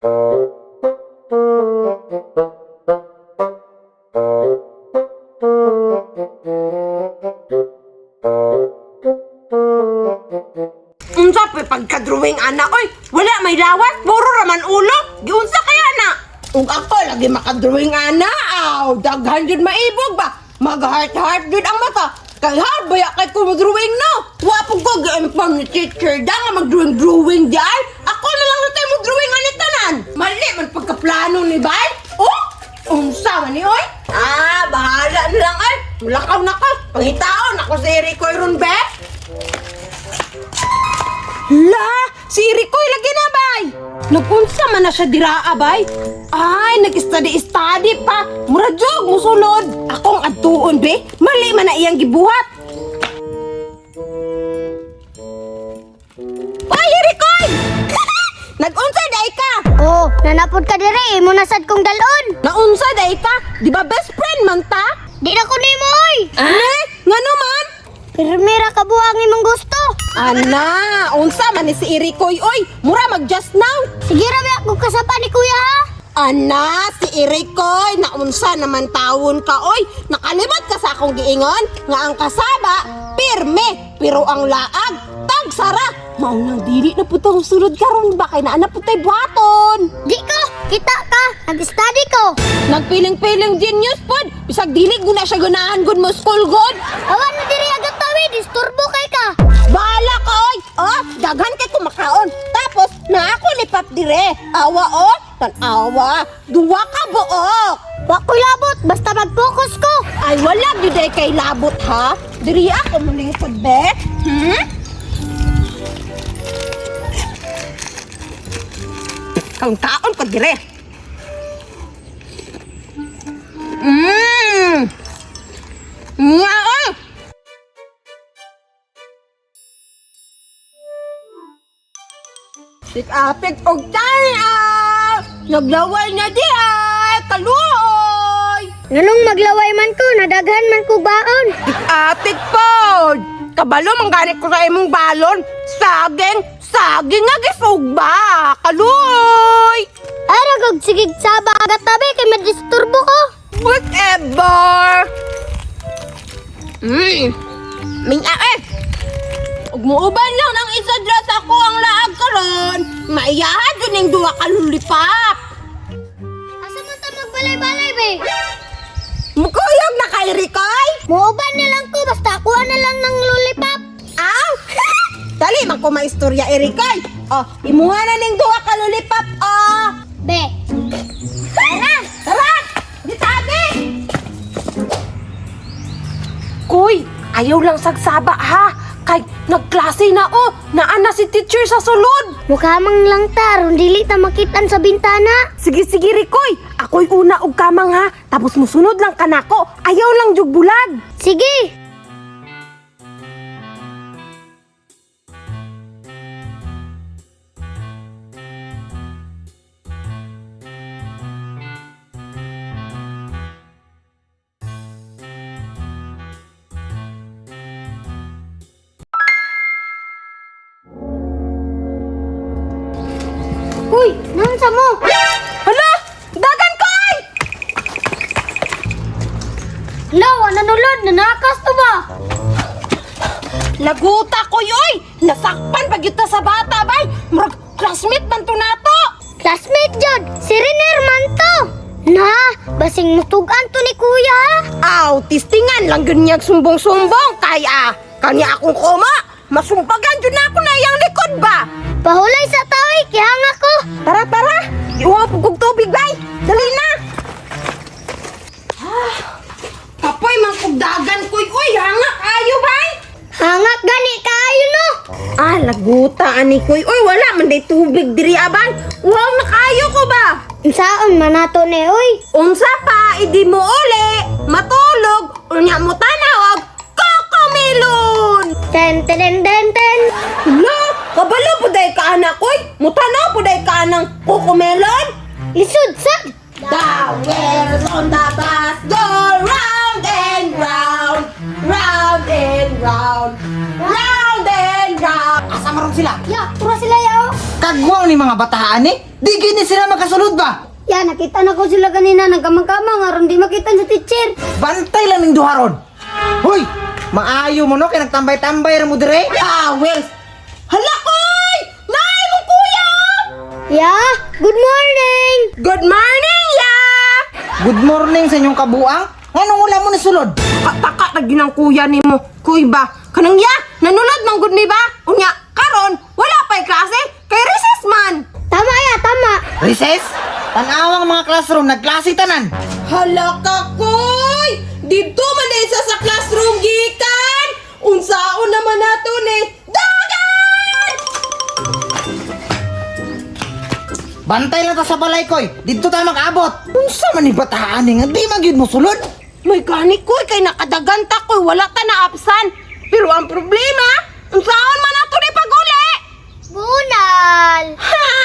Unsa pa pagka-drawing ana oy? Wala may lawas, puro raman ulo. Giunsa kaya na? Ug ako lagi maka-drawing ana. Aw, daghan jud maibog ba? Mag-heart-heart jud ang mata. Kay hard baya kay ko mag-drawing no. Wa pud ko gi-inform ni teacher da nga mag-drawing-drawing di ay. Ako na lang natay mo drawing ani tanan. Mali man pagkaplano ni bay. Oh, unsa man ni oy? Ah, bahala na lang ay. Mulakaw na ko. Pangitaon ako si Ricoy ron be. La, si Ricoy lagi na bay. Nagunsa man na siya diraa bay. Ay, nag-study-study pa. Mura jog musulod. Akong adtuon be. Mali man na iyang gibuhat. Ay, Ricoy! Nagunsa day ka? Oh, nanapod ka dire, imo na sad kong dalon. Naunsa day ka? Di ba best friend man ta? Di na ko nimo oy. Eh, ngano man? Pirmira ka buang imong gusto. Ana, unsa man ni si Irikoy oy? Mura mag just now. Sige ra ba ako kasapa ni kuya ha. Ana, si Irikoy, naunsa naman tawon ka, oy. Nakalimot ka sa akong giingon, nga ang kasaba, pirme, pero ang laag, tagsara. Maunang dili na putang sulod karon ba kay naa na putay buhaton. Di ko, kita ka, nag-study ko. Nagpiling-piling genius pod, bisag dili guna siya ganahan gud mo school god. Awan na diri agad tawi, disturbo kay ka. Bahala ka, oy. Oh, daghan kay kumakaon. Tapos, naa ko ni Pap dire. Awa, oh, tan-awa. Duwa ka buok. Wa ko labot, basta mag-focus ko. Ay, wala gyud ay kay labot ha. Diri ako mulingkod be. Hmm? Kaon kaon ko dire. Mmm. Nga oy. Sikapit og tayo. Naglaway na di ay kaluoy. Nganong maglaway man ko, nadaghan man ko baon. Atik pod! Kabalo man gani ko sa imong balon. Saging, saging nga gisugba. Kaluoy! Ara gog sigig saba agad tabi kay madisturbo ko. Whatever! Ming eh! Ug muuban lang ng isa dra sa ako ang laag karon. Maiyahan jud ning duha ka lulipap. Asa man ta magbalay-balay be? Mukuyog na kay Ricoy? Muuban na lang ko, basta kuha na lang ng lollipop. Aw! Dali man ko maistorya, Erikoy. Oh, imuha na ning duha ka lulipap, oh. Be. Tara! Tara! Ditabi! Kuy, ayaw lang sagsaba ha. Kay nagklase na oh, naa na si teacher sa sulod. Mukha mang lang ta, ron dili ta makitan sa bintana. Sige sige Rikoy, ako'y una og kamang ha. Tapos musunod lang kanako. Ayaw lang jug bulag. Sige! Uy, naunsa mo? Hala, dagan koy! Hala, wala nulod, nanakas to ba? Laguta koy oy! Nasakpan pag ta sa bata bay. Murag classmate man to nato. Classmate jud, si Riner man to. Na, basing mutugan to ni kuya ha. Aw, tistingan lang ganyang sumbong-sumbong kay ah. Kanya akong koma. Masumbagan jud na ako na iyang likod ba. Pahulay sa tawi, kihanga ko. Tara, tara! Iuha po kong tubig, bay! Dali na! Ah, kapoy, mangkugdagan ko'y uy, hanga kayo, bay! Hangak gani kaayo no. Ah, laguta, ani ko'y uy, wala man day tubig diri abang. Uhaw na kayo ko ba? Unsaon man nato ni oy? Unsa pa, idi mo uli, matulog, unya mo tanawag, kokomilon! Ten ten ten ten. Hala, kabalo po day ka anak, oy! Mutanaw po day ka ng kokomelon! Lisod sad. The wheels on the bus go round and round, round and round, round and round. Asa maron sila? Ya, tura sila yaw. Kagwang ni mga bataan eh. Di gini sila makasulod ba? Ya, nakita na ko sila kanina nagkamang-kamang aron di makita sa teacher. Bantay lang ning duha ron. Hoy, maayo mo no kay nagtambay-tambay ra mo dire. Ah, well. Hala koy! Nay mo kuya! Ya, good morning. Good morning, ya! Good morning sa inyong kabuang. Nganong wala mo ni sulod? Kataka na ginang kuya nimo. Kuy ba? Kanang ya, nanulod man gud ni ba? Unya, karon wala pa'y klase kay recess man. Tama ya, tama. Recess? Tanawang mga classroom, nagklase tanan. Hala ka koy! Didto man na isa sa classroom gikan! Unsaon naman nato ni Dagan! Bantay lang ta sa balay koy. Didto ta makaabot. Unsa man ni bataan ni nga di man gyud mo sulod? May gani koy kay nakadagan ta koy wala ta na absan. Pero ang problema, unsaon man nato ni paguli? Bunal. Ha?